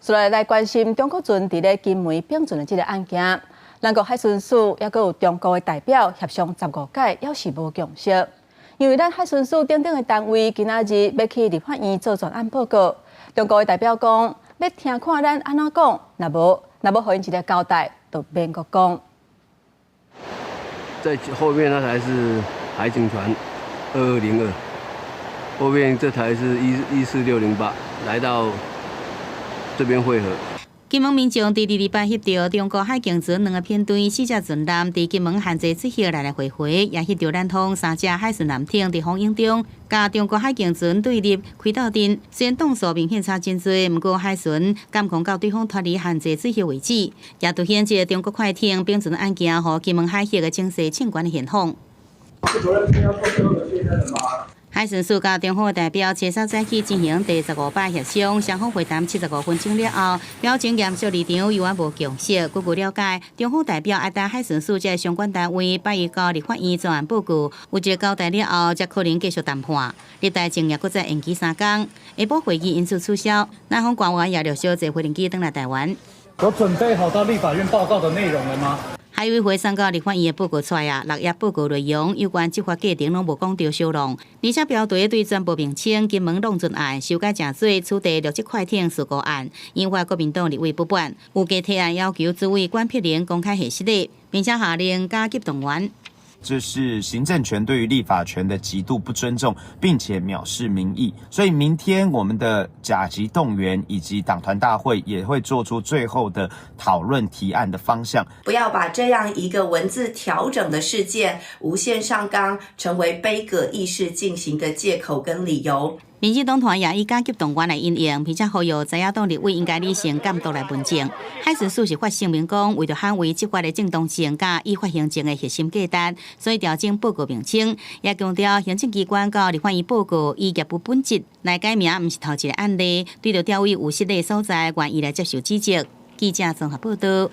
續來來關心中國船佇咧金門併船的這个案件，咱國海巡署猶閣有中國的代表協商十五屆，猶是無共識。因為咱海巡署等等的單位今仔日欲去立法院做專案報告，中國的代表講欲聽看咱按怎講，若無若欲予𪜶一个交代，就免閣講。在後面那台是海警船2202，後面這台是14608，來到這邊匯合。金門民眾佇二禮拜翕著中國海警船兩个編隊四隻船艦佇金門限制水域來來回回，也翕著咱方三隻海巡艦艇佇風湧中，佮中國海警船對立開鬥陣。雖然檔數明顯差真濟，毋過海巡監控到對方脫離限制水域為止，也凸顯這个中國快艇併船案件，予金門海域的情勢衝懸的現況。海巡署佮中方代表初三早起進行第十五擺協商，雙方會談75分鐘了後，表情嚴肅離場，猶原無共識。根據了解，中方代表愛等海巡署這相關單位拜一到立法院專案報告，有一個交代了後，才可能繼續談判。立台前也閣再延期3工，下晡會議因此取消。南方官員也陸續坐飛機轉來台灣。有準備好到立法院報告的內容了嗎？海委會送到立法院的報告出來啊，六頁報告內容有關執法過程攏無講著小弄，而且標題對全部名稱金門弄船案修改成做取締劣質快艇事故案，引發國民黨立委不滿，有加提案要求主委管碧玲公開核實的，並且下令加急動員。這是行政權對於立法權的極度不尊重，並且藐視民意。所以明天我們的甲級動員以及黨團大會也會做出最後的討論提案的方向。不要把這樣一個文字調整的事件無限上綱，成為杯葛議事進行的借口跟理由。民進黨團也以加急動員來因應，並且呼籲在野黨立委應該理性監督來問政。海巡署是發聲明講，為著捍衛執法的正當性佮依法行政的核心價值，所以調整報告名稱，也強調行政機關到立法院報告以業務本質來改名，毋是頭一个案例。對著調位有失禮所在，願意來接受指責。記者綜合報道。